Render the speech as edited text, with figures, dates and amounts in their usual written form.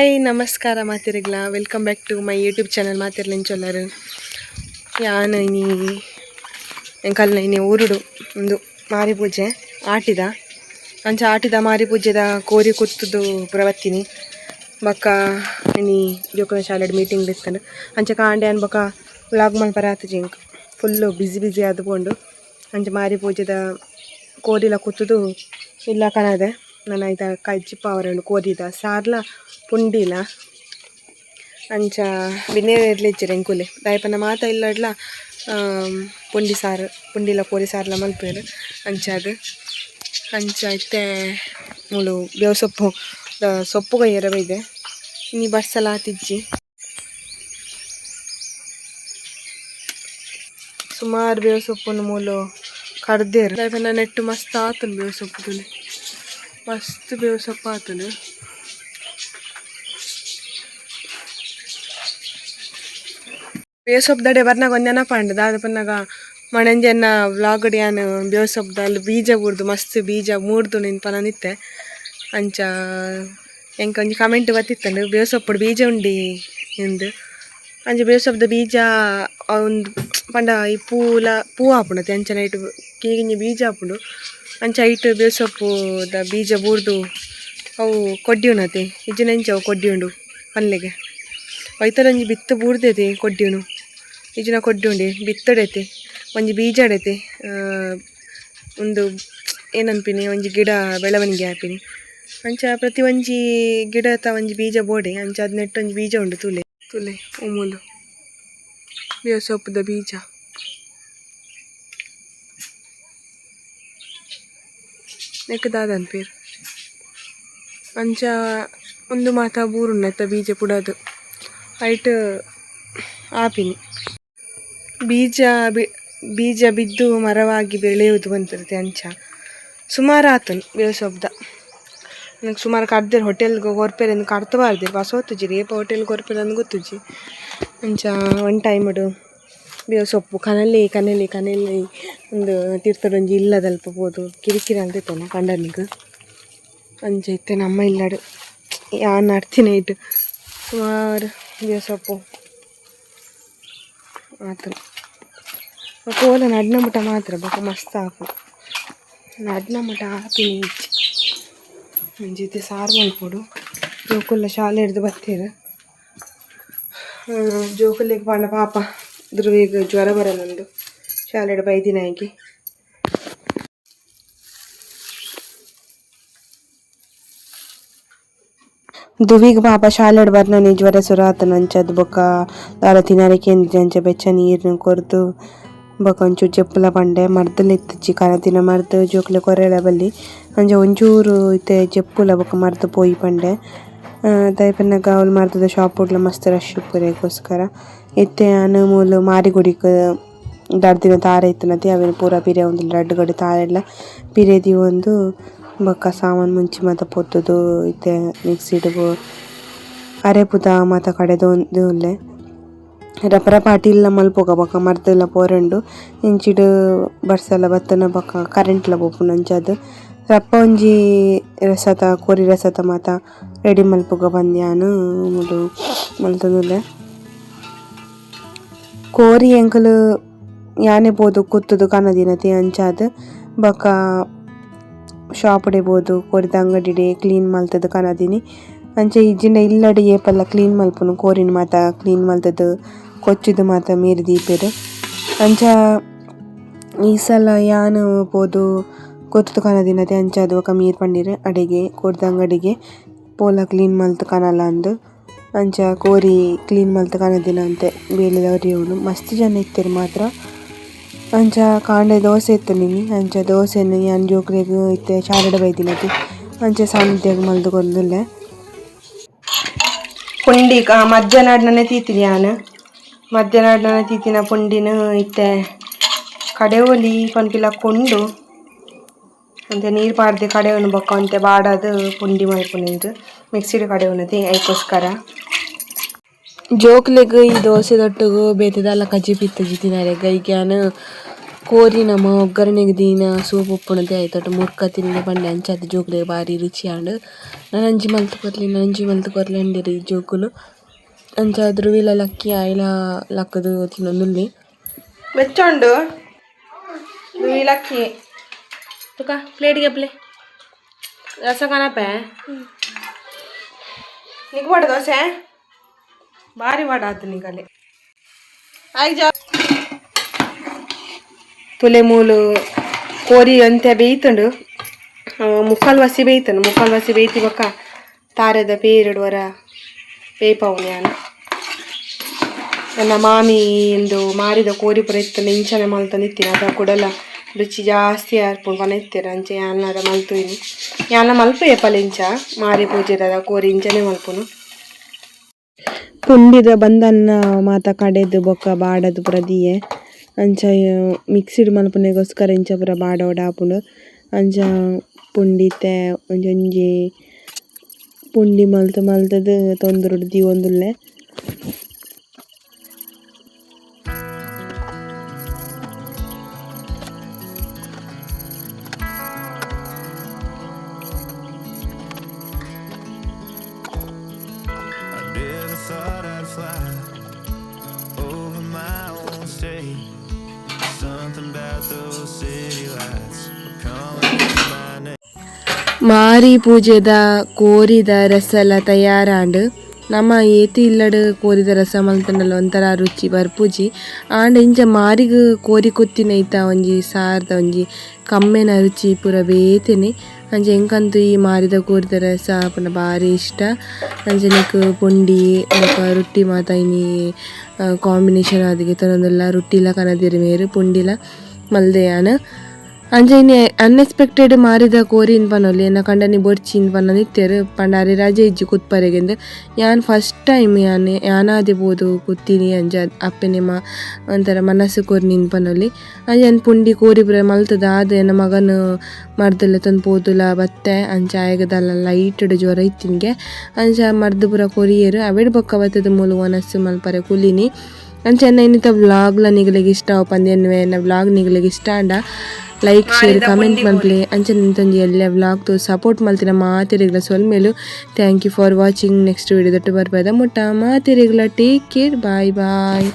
Hi ನಮಸ್ಕಾರ ಮಾತಿರಗ್ಲ, welcome back to my YouTube channel. ಮಾತಿರ್ಲಿಂಚೊಲ್ಲರು ಯಾನ್ ಇನಿ ಎಂಕಲ್ನ ಇನಿ ಊರುಡು ಒಂದು ಮಾರಿ ಪೂಜೆ ಆಟಿದ. ಅಂಚ ಆಟಿದ ಮಾರಿ ಪೂಜೆದ ಕೋರಿ ಕುತ್ತುದು ಪೂರ ಬತ್ತೀನಿ. ಬೊಕ್ಕ ಇನಿ ಜೋಕುನ ಶಾಲೆಡ್ ಮೀಟಿಂಗ್ ಇತ್ತಂಡು. ಅಂಚ ಕಾಂಡೆ ಅನ್ ಬೊಕ್ಕ ವ್ಲಾಗ್ ಮಲ್ಪರ ಆತುಜಿ ಎಂಕ್, ಫುಲ್ಲು ಬಿಸಿ ಬಿಸಿ ಆದ್ ಪೋಂಡು. ಅಂಚ ಮಾರಿ ಪೂಜೆದ ಕೋರಿಲ ಕುತ್ತುದು ಇಲ್ಲ ಕನದೆ. ನನ ಐತ ಕಜ್ಜಿಪ್ಪ ಆವರೆ ಕೋರಿದ ಸಾರ್ಲ ಪುಂಡಿಲ. ಅಂಚ ಬಿನ್ನೆರ್ ಇಜ್ಜೆರ್ ಎಂಕುಲೆ. ದಾಯೆ ಪಂಡ ಮಾತ ಇಲ್ಲಡ್ಲ ಪುಂಡಿ ಸಾರು, ಪುಂಡಿಲ ಕೋರಿ ಸಾರ್ಲ ಮಲ್ಪುವೆರ್. ಅಂಚಾದ್ ಅಂಚ ಇತ್ತೆ ಮೂಲು ಬೇವು ಸೊಪ್ಪು ಸೊಪ್ಪು ಕೊಯ್ಯೆರೆ ಬೈದೆ. ಇನಿ ಬರ್ಸಲ ಆತಿಜ್ಜಿ. ಸುಮಾರು ಬೇವು ಸೊಪ್ಪುನು ಮೂಲು ಕಡ್ದೇರ್. ದಾಯೆ ಪಂಡ ನೆಟ್ಟ್ ಮಸ್ತ್ ಆತುಂಡು ಬೇವು ಸೊಪ್ಪು ತೂಲೆ, ಮಸ್ತ್ ಬೇವು ಸೊಪ್ಪು ಆತುಂಡು. ಬೇವು ಸೊಪ್ಪುದಡೆ ಬರ್ನಾಗ ಒಂಜಿ ನೆನಪಾಂಡ್. ದಾದ ಪನ್ನಗ ಮಣಂಜೆನ್ನ ವ್ಲಾಗ್ ಯಾನ್ ಬೇವು ಸೊಪ್ಪುದ ಅಲ್ಲಿ ಬೀಜ ಬೂರ್ದು ಮಸ್ತ್ ಬೀಜ ಮೂರ್ದು ಪನೊಂದಿತ್ತೆ. ಅಂಚ ಎಂಕ್ ಒಂಜಿ ಕಮೆಂಟ್ ಬತ್ತಿತ್ತಂಡು, ಬೇವು ಸೊಪ್ಪುಡು ಬೀಜ ಉಂಡಿ ಇಂದ್. ಅಂಚ ಬೇವು ಸೊಪ್ಪುದ ಬೀಜ ಒಂದು ಪಂಡ ಈ ಪೂಲ ಪೂ ಆಪುಂಡು, ಅಂಚನೆ ಐಟ್ ಕಿನ್ನಿ ಬೀಜ ಆಪುಂಡು. ಅಂಚ ಐಟ್ ಬೇವು ಸೊಪ್ಪುದ ಬೀಜ ಬೂರ್ದು ಅವು ಕೊಡ್ಡಿ ಉಂಡತೆ. ಇಜ್ಜಿಂಡ ಎಂಚ ಅವು ಕೊಡ್ಡಿ ಉಂಡು ಪನ್ಲೆಗೆ. ಐತಲ ಒಂಜಿ ಬಿತ್ತು ಬೂರ್ದೈತಿ ಕೊಡ್ಡಿಯುನು. ಇಜ್ಜಿಂಡ ಕೊಡ್ಡಿ ಉಂಡೆ ಬಿತ್ತಡೈತೆ, ಒಂಜಿ ಬೀಜ ಅಡೈತೆ. ಉಂದು ಏನನ್ಪಿನಿ, ಒಂಜಿ ಗಿಡ ಬೆಳವಣಿಗೆ ಆಪಿನಿ. ಅಂಚ ಪ್ರತಿ ಒಂಜಿ ಗಿಡತ ಒಂಜಿ ಬೀಜ ಬೋಡೆ. ಅಂಚ ಅದ್ ನೆಟ್ಟ್ ಒಂಜಿ ಬೀಜ ಉಂಡು. ತೂಲೆ ತೂಲೆ, ಉಮುಲು ಬೇವು ಸೊಪ್ಪುದ ಬೀಜ. ನೆಕ್ಕ್ ದಾದ ಅನ್ಪೆರ್. ಅಂಚ ಉಂದು ಮಾತ ಬೂರುಂಡು ನೆತ್ತ ಬೀಜ ಪುಡದ್ ಐಟ್ ಆಪಿನಿ. ಬೀಜ ಬೀಜ ಬಿದ್ದು ಮರವಾಗಿ ಬೆಳೆಯುವುದು ಪನ್ಪಿರ್ತೆ. ಅಂಚ ಸುಮಾರು ಆತುಂಡು ಬೇವು ಸೊಪ್ಪುದ. ಸುಮಾರು ಕಡ್ದೆರ್, ಹೋಟೆಲ್ಗ್ ಕೊರ್ಪೆರ್ ಇಂದ್ ಕಡ್ತ್ ಪಾಡ್ದೆರ್. ಪಸೋತುಜಿ ಏಪ ಹೋಟೆಲ್ ಕೊರ್ಪೆರ್ ಅಂದ್ ಗೊತ್ತುಜ್ಜಿ. ಅಂಚ ಒನ್ ಟೈಮ್ಡ್ ಬೇವು ಸೊಪ್ಪು ಕನಲೆ ಕನಲೆ ಕನಲೆ ಉಂದು ತಿರ್ತುಡೊಂಜಿ ಇಲ್ಲದಲ್ಪ ಪೋದು ಕಿರಿಕಿರಿ ಆಂದಿತ್ತನ ಕಂಡನಿಗ್. ಅಂಚ ಇತ್ತೆ ನಮ್ಮ ಇಲ್ಲಡ್ ಯಾನ್ ನಡ್ತಿನೈಟ್ ಸುಮಾರು ಬೇವು ಸೊಪ್ಪು ಆತುಂಡು. ಬೊಕ ಓಲ ನಡ್ನ ಮುಟ ಮಾತ್ರ ಬೊಕ ಮಸ್ತ್ ಆಪುಂಡು. ನಡ್ನ ಮುಟ ಆಪಿನಿ ಇಜ್ಜಿ. ಒಂಜಿ ಇತ್ತೆ ಸಾರು ಮಲ್ಪೊಡು. ಜೋಕುಲ್ಲ ಶಾಲೆಡ್ದ್ ಬತ್ತೆರ್. ಜೋಕುಲೆಗ್ ಪಂಡ ಪಾಪ ಧ್ರುವಿಗ್ ಜ್ವರ ಬರೊಂದುಂಡು ಶಾಲೆಡ್ ಬೈದಿನಾಯೆ. ದುವಿಗ್ ಪಾಪ ಶಾಲೆಡ್ ಬರ್ನನೆ ಜ್ವರ ಸುರು ಆತುಂಡು. ಅಂಚಾದ್ ಬೊಕ ದಾಲ ತಿನರೆ ಕೇಂದಿಜಿ. ಅಂಚ ಬೆಚ್ಚ ನೀರ್ನ್ ಕೊರ್ದು ಬೊಕ ಒಂಚೂರು ಜೆಪ್ಪುಲ ಪಂಡೆ. ಮರ್ದಲ ಇತ್ತುಜಿ, ಕನತಿನ ಮರ್ದ್ ಜೋಕುಲೆ ಕೊರೆಲ ಬಲ್ಲಿ. ಅಂಚ ಒಂಚೂರು ಇತ್ತೆ ಜೆಪ್ಪುಲ ಬೊಕ ಮರ್ದ್ ಪೋಯಿ ಪಂಡೆ. ದಾಯೆ ಪನ್ನಗ ಅವ್ಲು ಮರ್ದದ ಶಾಪ್ ಡ್ಲ ಮಸ್ತ್ ರಶ್ ಇಪ್ಪುರೆಗೋಸ್ಕರ. ಇತ್ತೆ ಯಾನ್ ಮೂಲು ಮಾರಿಗುಡಿಕ್ ದರ್ದಿನ ತಾರೆ ಇತ್ತುನತೆ ಅವೆನ್ ಪೂರ ಪಿರೆ ಉಂದುಲ್ಲ. ರಡ್ಡ್ ಗಡಿ ತಾರೆಲ ಪಿರೆ ದೀವೊಂದು ಬೊಕ ಸಾಮಾನ್ ಮುಂಚಿ ಮಾತ ಪೊತ್ತುದು ಇತ್ತೆ ಮಿಕ್ಸಿಡ್ ಅರೆಪುದ ಮಾತ ಕಡೆದೊಂದು ಉಲ್ಲೆ. ರಪ ರಪ ಅಟಿಲ್ಲ ಮಲ್ಪುಗ ಬೊಕ ಮರ್ದಲ ಪೋರೆಂಡು. ಇಂಚಿಡ್ ಬರ್ಸಲ ಬತ್ತುನ ಬೊಕ ಕರೆಂಟ್ಲ ಪೋಪುಂಡು. ಅಂಚಾದ್ ರಪ್ಪ ಒಂಜಿ ರಸತ ಕೋರಿ ರಸತ ಮಾತ ರೆಡಿ ಮಲ್ಪುಗ ಪಂದ್ ಯಾನ್ ಮೂಲು ಮಲ್ತೊಂದುಲ್ಲೆ. ಕೋರಿ ಎಂಕುಲು ಯಾನೆ ಪೋದು ಕುತ್ತುದು ಕನದಿನತೆ. ಅಂಚಾದ್ ಬೊಕ ಶಾಪ್ ಪೋದು ಕೋರಿದ ಅಂಗಡಿಡೆ ಕ್ಲೀನ್ ಮಲ್ತುದು ಕನದಿನಿ. ಅಂಚ ಇಜ್ಜಿಂಡ ಇಲ್ಲಡ್ ಏಪಲ ಕ್ಲೀನ್ ಮಲ್ಪುನು. ಕೋರಿನ್ ಮಾತ ಕ್ಲೀನ್ ಮಲ್ತುದು ಕೊಚ್ಚುದು ಮಾತ ನೀರ್ ದೀಪೆರ್. ಅಂಚ ಈ ಸಲ ಯಾನ್ ಪೋದು ಕೊತ್ತುದು ಕನದಿನತೆ. ಅಂಚಾದ್ ಬೊಕ ಮೀರ್ ಪಂಡೆರ್ ಅಡೆಗೆ ಕೋರಿದ ಅಂಗಡಿಗೆ ಪೋಲ ಕ್ಲೀನ್ ಮಲ್ತ್ ಕನಲ ಅಂದ್. ಅಂಚ ಕೋರಿ ಕ್ಲೀನ್ ಮಲ್ತ್ ಕನದಿನಂತೆ ಬೇಲೆದ ಒರಿಯೊಡು. ಮಸ್ತ್ ಜನ ಇತ್ತೆರ್ ಮಾತ್ರ. ಅಂಚ ಕಾಂಡೆ ದೋಸೆ ಇತ್ತುಂಡು ಇನಿ. ಅಂಚ ದೋಸೆನ್ ಯಾನ್ ಜೋಕ್ಲೆಗ್ ಇತ್ತೆ ಶಾಲೆಡ್ ಬೈದಿನತೆ ಅಂಚ ಸಾನಿಧ್ಯಗ್ ಮಲ್ತ್ ಕೊರೊಂದುಲ್ಲೆ. ಪುಂಡಿ ಮಧ್ಯಾಹ್ನ ತೀತಿನಿ ಯಾನ್. ಮಧ್ಯಾಹ್ನ ತೀತಿನ ಪುಂಡಿನ ಇತ್ತೆ ಕಡೆವೊಲಿ ಪನ್ಪಿಲ ಕೊಂಡು ಅಂಚ ನೀರು ಪಾಡ್ದೆ ಕಡೆವೊನು. ಬೊಕ್ಕ ಒಂತೆ ಬಾಡಾದ್ ಪುಂಡಿ ಮಲ್ಪುನಿಂದ್ ಮಿಕ್ಸಿಡ್ ಕಡೆವೊನತೆ ಐಕೋಸ್ಕರ. ಜೋಕ್ಲೆಗ್ ಈ ದೋಸೆದೊಟ್ಟುಗು ಬೇತೆ ದಾಲ ಕಜಿಪು ಇತ್ತುಜಿ ತಿನರೆಗ್. ಐಕ್ ಯಾನ್ ಕೋರಿ ನಮ ಒಗ್ಗರಣೆಗ್ ದೀನ ಸೂಪ್ ಉಪ್ಪುನತೆ ಐತೊಟ್ಟು ಮುರ್ಕ ತಿಂದೆ ಪಂಡೆ ಅಂಚಾದ್ ಜೋಕುಲೆಗ್ ಬಾರಿ ರುಚಿ ಆಂಡ್. ನನೊಂಜಿ ಮಲ್ತ್ ಕೊರ್ಲೆ ನನೊಂಜಿ ಮಲ್ತ್ ಕೊರ್ಲೆ ಅಂದೆರ್ ಈ ಜೋಕುಲು. ಅಂಚ ಧ್ರುವಿಲ ಲಕ್ಕಿ ಆಯಿಲ ಲಕ್ಕುದು ತಿನೊಂದುಲ್ಲೆ. ಬೆಚ್ಚ ಉಂಡು ಧ್ರುವಿ ಲಕ್ಕಿ ತುಕ ಪ್ಲೇಟ್ ಗೆಪ್ಲೆ ರಸ ಕನಪೆ ನಿಕ್ ವಾಡ ದೋಸೆ ಬಾರಿ ವಾಡ ಆತು ನಿಕಲೆ ಆಯ್ಜ ತುಲೆ ಮೂಲು ಕೋರಿ ಅಂತೆ ಬೇಯ್ತುಂಡು ಮುಕ್ಕಾಲು ವಾಸಿ ಬೇಯ್ತುಂಡು ಮುಕ್ಕಾಲು ವಾಸಿ ಬೇಯ್ತಿ ಬೊಕ್ಕ ತಾರೆದ ಪೇರುಡು ವರ ಬೇಯ್ಪಾವುನಿ ಯಾನ್. ನನ್ನ ಮಾಮಿ ಇಂದು ಮಾರಿದ ಕೋರಿ ಪೂರ ಇತ್ತುಂಡು ಇಂಚನೆ ಮಲ್ತೊಂದಿತ್ತಿನ ಅದ ಕುಡಲ ರುಚಿ ಜಾಸ್ತಿ ಆರ್ಪುಂಡು ಪನ ಇತ್ತೆರ್ ಅಂಚ ಯಾನ್ಲ ಮಲ್ತುವಿನಿ ಯಾನ್ಲ ಮಲ್ಪುವೆ ಏಪಲ ಇಂಚ ಮಾರಿ ಪೂಜೆದ ಕೋರಿ ಇಂಚನೆ ಮಲ್ಪುನು. ಪುಂಡಿದ ಬಂದನ್ನ ಮಾತ ಕಡೆದು ಬೊಕ್ಕ ಬಾಡದ್ ಪೂರ ದೀಯೆ ಅಂಚ ಮಿಕ್ಸಿಡ್ ಮಲ್ಪುನೆಗೋಸ್ಕರ ಇಂಚ ಪೂರ ಬಾಡೊಡಾಪುಂಡು ಅಂಚ ಪುಂಡಿ ಇತ್ತೆ ಒಂಜೊಂಜಿ ಪುಂಡಿ ಮಲ್ತ್ ಮಲ್ತುದು ತೊಂದುರುಡು ದೀವೊಂದುಲ್ಲೆ. I never thought I'd fly over my own state. Something about those city lights calling my name. ಮಾರಿ ಪೂಜೆದ ಕೋರಿದ ರಸಲ ತಯಾರಾಂಡ್. ನಮ ಏತ್ ಇಲ್ಲಡ್ ಕೋರಿದ ರಸ ಮಲ್ತುಂಡಲ ಒಂಥರ ರುಚಿ ಬರ್ಪುಜಿ. ಆಂಡ ಇಂಚ ಮಾರಿಗ್ ಕೋರಿ ಕುತ್ತಿನೈತ ಒಂಜಿ ಸಾರ್ದ ಒಂಜಿ ಕಮ್ಮೆನ ರುಚಿ ಪೂರ ಬೇತೆನೆ. ಅಂಚ ಎಂಕಂತೂ ಈ ಮಾರಿದ ಕೋರಿದ ರಸ ಪಂಡ ಬಾರಿ ಇಷ್ಟ. ಅಂಚ ನೆಕ್ ಪುಂಡಿ ಬೊಕ ರೊಟ್ಟಿ ಮಾತ ಇನಿ ಕಾಂಬಿನೇಷನ್ ಆದ್ ಗೆತೊನೊಂದುಲ್ಲ ರೊಟ್ಟಿಲ ಕನದೆರ್ ಮೇರ್ ಪುಂಡಿಲ ಮಲ್ದೆ ಯಾನ್. ಅಂಚ ಇನಿ ಅನ್ಎಕ್ಸ್ಪೆಕ್ಟೆಡ್ ಮಾರಿದ ಕೋರಿನ್ ಪನೊಲಿ ಎನ್ನ ಕಂಡನಿ ಬೊರ್ಚಿಂದ್ ಪನೊಂದಿತ್ತೆರ್ ಪಂಡ ಅರೆ ರಜೆ ಇಜ್ಜಿ ಕುತ್ಪರೆಗೆಂದ್. ಯಾನ್ ಫಸ್ಟ್ ಟೈಮ್ ಯಾನ್ ಯಾನಾದೆ ಪೋದು ಕುತ್ತಿನಿ ಅಂಚ ಅಪ್ಪೆನೆ ಒಂಥರ ಮನಸ್ಸು ಕೊರ್ನಿಂದ್ ಪನೊಲಿ. ಅಂಚ ಯಾನ್ ಪುಂಡಿ ಕೋರಿ ಪೂರ ಮಲ್ತುದು ಆದ್ ಎನ್ನ ಮಗನ್ ಮರ್ದ್ ಲೆತೊಂದು ಪೋದುಲ ಬತ್ತೆ. ಅಂಚ ಆಯಗ್ ದಾಲ ಲೈಟ್ ಡ್ ಜ್ವರ ಇತ್ತಿನ್ಗೆ ಅಂಚ ಮರ್ದ್ ಪೂರ ಕೊರಿಯೆರ್ ಅವೆಡ್ ಬೊಕ್ಕ ಬತ್ತುದು ಮೂಲು ವನಸ್ ಮಲ್ಪರೆ ಕುಲ್ಲಿನಿ. ಅಂಚ ಎನ್ನ ಇನ್ನಿತ ವ್ಲಾಗ್ ಲ ನಿಗಲೆಗ್ ಇಷ್ಟ ಆವು ಪಂದ್ ಎನ್ನುವೆ. ಎನ್ನ ವ್ಲಾಗ್ ನಿಗಲೆಗ್ ಇಷ್ಟ ಆಂಡ like share comment ಮಲ್ಪುಲೆ. ಅಂಚ ಇಂತೊಂಜಿ ಎಲ್ಲೆ ವ್ಲಾಗ್ ತೂ ಸಪೋರ್ಟ್ ಮಲ್ತಿನ ಮಾತೆರೆಗ್ಲ ಸೊಲ್ಮೆಲು. Thank you for watching. Next video ದೊಟ್ಟು ಬರ್ಪದ ಮುಟ್ಟ ಮಾತೆರೆಗ್ಲ ಟೇಕ್ ಕೇರ್ ಬಾಯ್ ಬಾಯ್.